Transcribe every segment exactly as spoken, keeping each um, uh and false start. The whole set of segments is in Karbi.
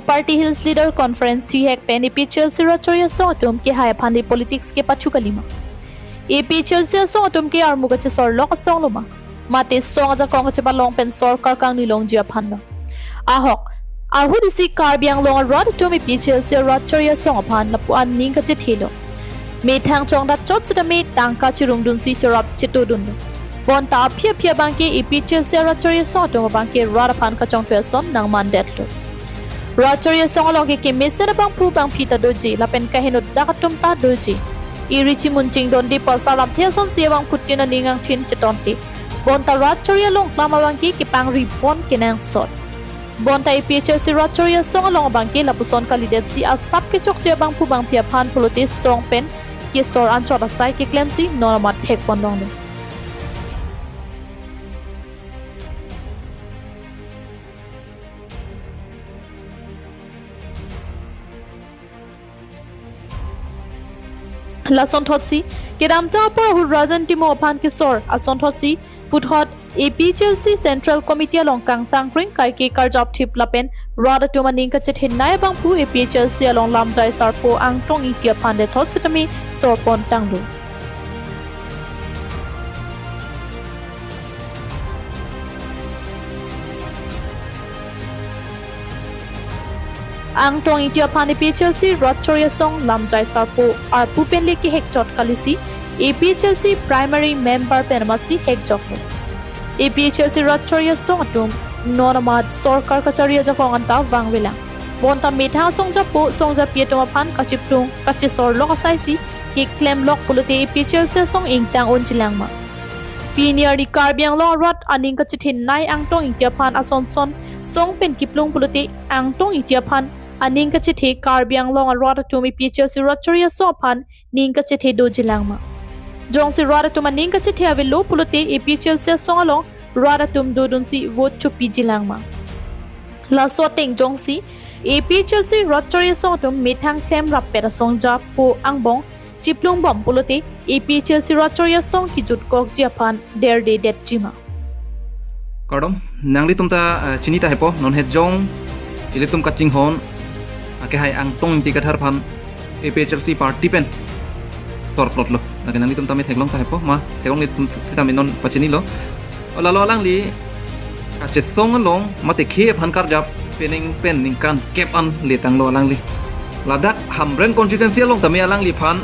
Party Hills Leader Conference thihek pen A P H L C rat chori asong atum kehai aphan le politics kepathu kalima. A P H L C asong atum ke armu kachesor lok asong loma. Mate song ajakong kachepalong pen sorkar kangni longji aphan lo. Ahok, ahut isi Karbi Anglong arat atum A P H L C rat chori asong aphan lapu-an aning kachethelo. Methang chongdat chot sitame tangka chirungdunsi cherap chetodunlo. Bonta aphi aphi abangke A P H L C rat chori asong atum abangke rat aphan kachongthui ason nangmandetlo. Rat chori asong along ke kemesen abangphu bangphi ta doji, lapen kaheno dak atum ta doji. Iri chimun chingdonde pu asar lamthe asonsi abangphutin aning angthin chetonte. Bonta rat chori along klam abangke kepangri pon kenangsot. Bonta A P H L C rat chori asong along abangke lapuson kalidetsi asap kechokche abangphu bangphi aphan pulote song pen kesor anchot asai keklemsi non amat thek pon longlo. Lasonthotsi, kedamtang apor ahut Rajan Timung aphan kesor asonthotsi, puthot A P H L C Central Committee along kangtang kring kaike karjap thip lapen rat atum aning kachethenei abangphu A P H L C along lamjai sarpo Angtong Ingti aphan lethot sitame sorpon tanglo. Angtong Ingti aphan A P H L C rat chori asong lamjai sarpo arpu pen le kehek chot kalisi A P H L C primary member pen amatsi hekjoklo. A P H L C rat chori asong atum non amat sorkar kachari ajakong anta vangvelang. Bonta methang songjapo songjapi atum aphan kachiplung kachesor lok asaisi keklem lok pulote A P H L C asong ingtang unjilangma. Pini arni Karbi Anglong arat aning kachethenei Angtong Ingti aphan asonson song pen kiplung pulote Angtong Ingti aphan aning kachethe Karbi Anglong arat atum A P H L C rat chori asong aphan ning kachethe dojilangma. Jongsi rat atum aning kachethe avelo pulote A P H L C asong along rat atum dodunsi vote chopijilangma. Laso ateng jongsi A P H L C rat chori asong atum methang klem rappet asong japo angbong chiplung bom pulote A P H L C rat chori asong kijutkokji aphan derdedetjima. Kardom, nanglitum ta, eh, chini tahaipo, non het jong ilitum kachinghon akehai Angtong Ingti Kathar aphan A P H L C party pen sorplotlo. Lake nanglitum tame theklong tahaipo, ma theklonglitum sitame non pachinilo. O lalo alangli kachesong along mate khei aphan karjap penang pen ningkan kep an letanglo alangli. Ladak Hamren constituency along tame alangliphan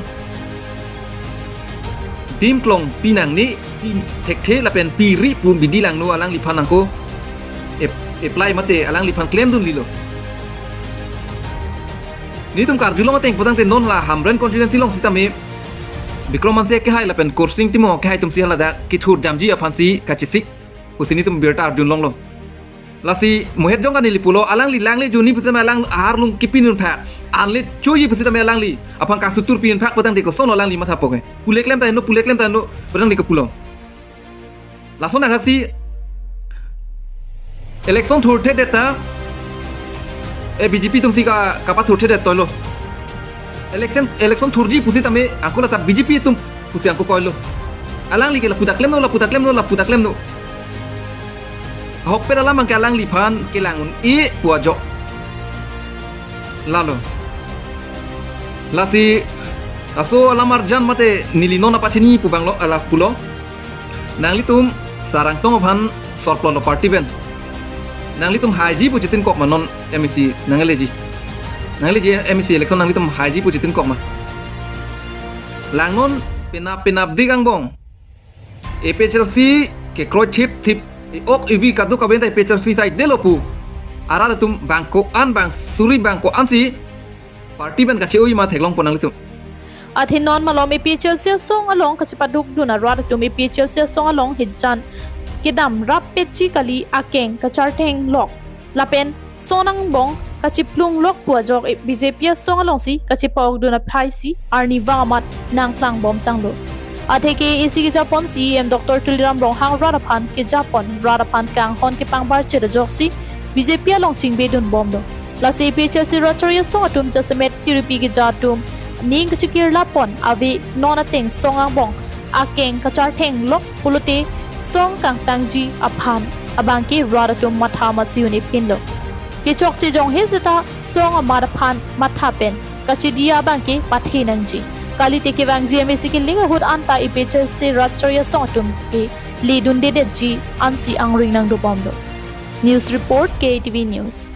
dim klong pinangne, pi thekthe lapen piri pu bidi langno alangliphan nangko ap-, apply mate alangliphan klemdunlilo. Nelitum karjulong ateng putangte non la Hamren constituency along sitame Bikram Hanse akehai lapen Kursing Timung akehai atumsi haladak kethur damji aphansi kachesik pusi nelitum birta arjulonglo. Lasi muhet jong kanili pulo, alangli langle juni pusitame alang aharlung kipinun phak, anle choji pusitame alangli aphan kasutur pinun phak putangte kosonlo alangli mathapo ke. Pule klem ta henlo, pule klem ta henlo putangte kapulo. Lason ahaksi election thurthedet ta, eh, B J P atumsi ka, kapathurthedet toilo. Election, election thurji pusitame angko lata B J P atum pusi angko koilo. Alangli ke lapu ta klemno, lapu ta klemno, lapu ta klemno. Ahokpet alam angke alangliphan kelang un-e pu ajok. Lalo. Lasi, laso alam arjan mate neli non apachini pu abanglo, ala pulo. Nanglitum Sar Angtong aphan sorplotlo party pen. Nanglitum haiji pu chetinkokma non M A C nangleji. Nangleji M A C election nanglitum haiji pu chetinkokma. Langnon penap penapdik angbong A P H L C kekroi thipthip, e-ok evi kadokave ta A P H L C saidelo pu arat atum bang ko-an, bang suri bang ko-ansi party pen kache-oima theklongpo nanglitum. Athe non malom A P H L C asong along kachepadukdun arat atum A P H L C asong along hijan kedam rappetji kali, akeng kacharthenglok lapen son angbong kachiplunglok pu ajok B J P asong alongsi kachepa-okdun aphaisi arnivang amat nangklangbomtanglo. Atheke isi kejapon C E M Doctor Tuliram Ronghang rat aphan kejapon, rat aphan kanghon kepangbarchet ajoksi B J P along chingbedunbomlo. Lasi A P H L C rat chori asong atum jasemet tiripi keja atum ning kachekirlapon ave, non ateng song angbong akeng kacharthenglok pulote song kangtangji aphan abangke rat atum matha matsi un-epinlo. Kechokche jonghe seta song amat aphan matha pen kachidi abang ke pathe nangji. Kalite kevangji M A C kiling ahut anta A P H L C rat choi asong atum ke ledundedetji ansi angring nangdobomlo. News report, K A T V News.